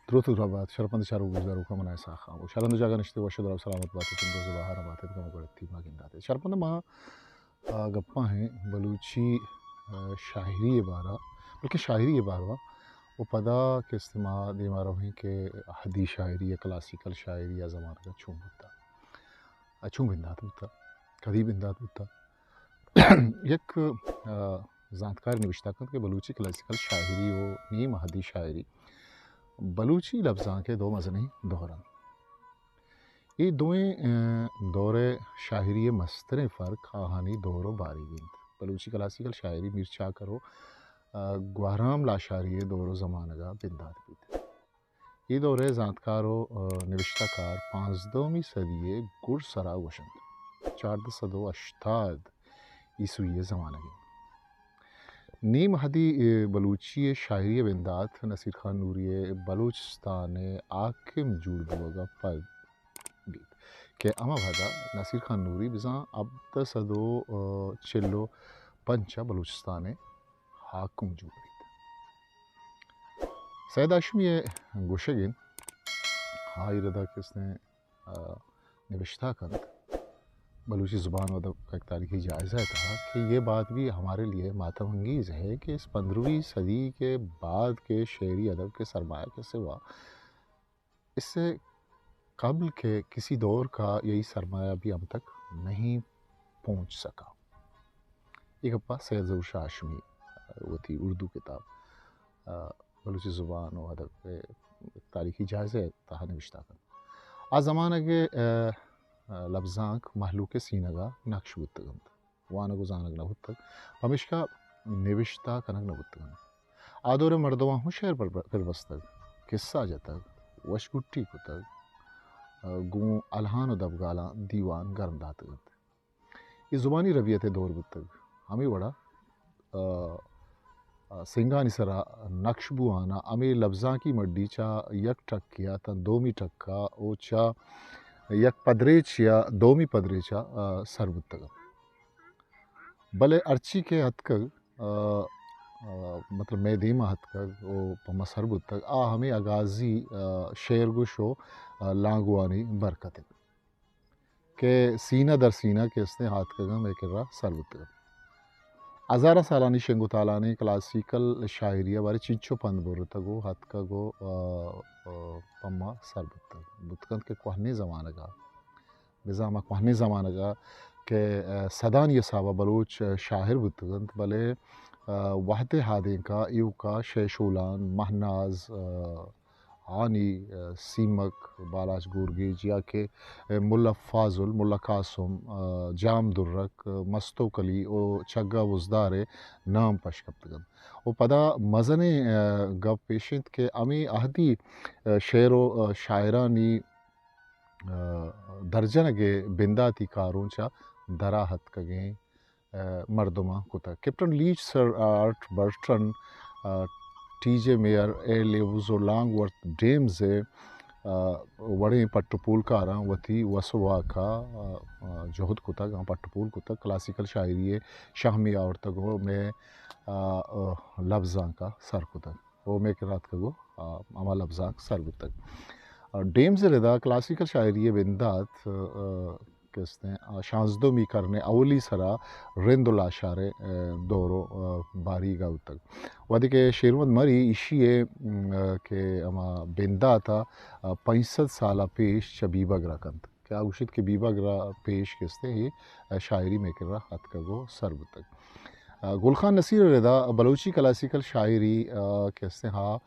دروت و درا بات، شرپند چاروک گوشداروکاں من اسحاق خاموش۔ ہر ہند جاگہ نشتے وش و درا سلامت بات ات، دوست بہار بات ات، کم گڑتی ما گندات ات۔ شرپند ما، آ، گپاں ہیں بلوچی، آ، شاعری بارا، بلکہ شاعری باروا و پدا کہ است ما دیما رویں کہ اہدی شاعری یا کلاسیکل شاعری یا زمانگا چون بوتا، آ، چون بندات بوتا، کدی بندات بوتا۔ یک، آ، زانتکار نوشتہ کنت کہ بلوچی کلاسیکل شاعری و نیم اہدی شاعری بلوچی لبزانک ء دو مزنیں دور انت۔ اے دوئیں، آ، دور ء شاعری ء مستریں فرق آہانی دور و باریگ انت۔ بلوچی کلاسیکل شاعری میر چاکر و، آ، گوہرام لاشاری ء دور و زمانگ ء بندات بیت۔ اے دور ء زانتکار و، آ، نبشتہ کار پانزدہمی صدی ء گڈ سرا گوشنت، چاردہ سد و ہشتاد عیسوی ء زمانگ ء۔ نیم اہدی، آ، بلوچی ء شاعری ء بندات نصیر خان نوری ء بلوچستان ء حاکم جوڑ بوگ ء پد بیت کہ ہما وہدا نصیر خان نوری بزاں ہبدہ سد و چل و پنچ ء بلوچستان ء حاکم جوڑ بیت۔ سید ہاشمی ء گوشگ انت، آئی ردا کہ استیں، آ، نبشتہ کنت، بلوچی زبان و ادب کا ایک تاریخی جائزہ ہے تھا کہ یہ بات بھی ہمارے لیے ماتم انگیز ہے کہ اس پندرہویں صدی کے بعد کے شعری ادب کے سرمایہ کے سوا اس سے قبل کے کسی دور کا یہی سرمایہ بھی ہم تک نہیں پہنچ سکا۔ اے گپا سید ظہور شاہ ہاشمی وتی اردو کتاب، آ، بلوچی زبان و ادب ء تاریخی جائزہ ء تہا نبشتہ کنت۔ آ زمانگ ء، آ، آ، لبزانک مہلوک ء سینگ ء نقش بوتگ انت۔ وانگ و زانگ نہ بوتگ، پمیشکا نبشتہ کنگ نہ بوتگ انت۔ آ دور ء مردماں ہوں شعر پر، پر بستگ، قصہ جتگ، وشگٹی کتگ، آ، گوں الہان و دبگالاں دیوان گرم داتگ انت۔ اے زبانی ربیت ء دور بوتگ۔ ہمے وڑا، آ، آ، سنگانی سرا نقش بوان ء ہمے لبزانکی مڈی چہ یک ٹکے ء تاں دومی ٹک ء او چہ یک پدریچے ء دومی پدریچ ء، آ، سر بوتگ انت۔ بلے ہرچی کہ اتکگ، آ، آ، مطلب مئے دیم ء اتکگ او پہ ما سر بوتگ، آ ہمے اگازی، آ، شعر گوش و، آ، لانگوانی برکت انت۔ کہ سینہ در سینہ کہ استیں آتکگاں مئے کرا سر بوتگاں۔ ہزاراں سالانی شنگ و تالانی کلاسیکل شاعری ء بارے چنچو پند برتگ و اتکگ و، آ، آ، پما سر بوتگ، بوتگ انت کہ کوہنیں زمانگ ء، بزاں ہما کوہنیں زمانگ ء کہ، آ، سدانی حساب ء بلوچ شاعر بوتگ انت، بلے، آ، وہد ء ہادینک ء ایوک ء شیشولان، مہناز، آ، ہانی، آ، سیمک، بالاچ گورگیج یا کہ، آ، ملا فاضل، ملا قاسم، آ، جام درک، آ، مستو کلی و چگا بزدار ء نام پش کپتگ انت۔ و پدا مزنیں، آ، گپ ایش انت کہ ہمے عہدی، آ، شعر و، آ، شاعرانی، آ، درجنگ ء بنداتی کارونچ ء درا اتکگیں مردماں کتگ۔ کیپٹن لیچ، سر آرٹ برٹن، آ، ٹی جے میئر، اے لیوز و لانگ ورتھ ڈیمز ء، آ، وڑیں پٹ و پولکاراں وتی وس و واک ء، آ، آ، جہد کتگ، آں پٹ و پول کتگ، کلاسیکل شاعری ء شہمی آورتگ و مئے، آ، آ، لبزانک ء سر کتگ و مئے کرا اتکگ و، آ، ہما لبزانک سر بوتگ۔ آ، ڈیمز ء ردا کلاسیکل شاعری ء بندات، آ، کہ استیں، آ، شانزدہمی کرن ء اولی سرا رند و لاشار ء، آ، دور و، آ، باریگ ء بوتگ۔ وہدے کہ شیرمحمد مری ایشی ء، م، آ، کہ ہما بندات ء، آ، پنچ سد سال ء پیش چہ بیبگر ء کنت کہ آ گوشیت کہ بیبگر ء پیش کہ استیں اے، آ، شاعری مئے کرا اتکگ و سر بوتگ۔ آ، گل خان نصیر ء ردا بلوچی کلاسیکل شاعری، آ، کہ استیں ہا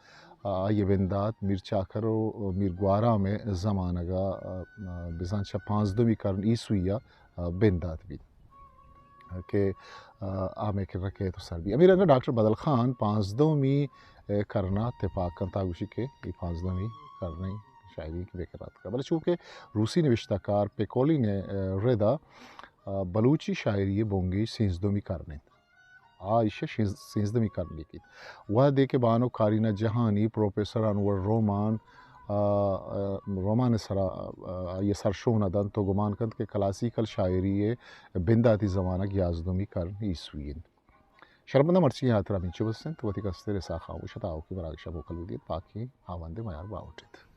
آ، آئی ء بندات میر چاکر و میر گوارام ء زمانگ ء، آ، بزاں چہ پانزدہمی کرن عیسوی ء، آ، بندات بیت کہ، آ، آ مئے کرا کیت و سر بیت۔ ہمے رنگ ء ڈاکٹر بدل خان پانزدہمی کرن ء تپاک کنت، آ گوشی کہ اے پانزدہمی کرن ء شاعری کہ مئے کرا اتکگ۔ بلے چونکہ روسی نبشتہ کار پیکولین ء رد ء، آ، بلوچی شاعری ء بنگیج سینزدہمی کرن انت۔ آ ایشی ء شینز-، سینزدہمی کرن لیکیت۔ وہدے کہ بانک کارینا جہانی، پروفیسر انور رومان، آ، آ، رومان ء سرا، آ، آئی ء سرشون ء دنت و گمان کنت کہ کلاسیکل شاعری ء بنداتی زمانگ یازدہمی کرن عیسوی انت۔ شرپمنداں، مرچی ءِ ہاترا ہمینچو بس انت۔ وتی کستر ءِ ساہ خاموش ات، آؤکیں مراگش ءَ موکل بدیت، باقی ہاوند ءِ میار باہوٹ ایت۔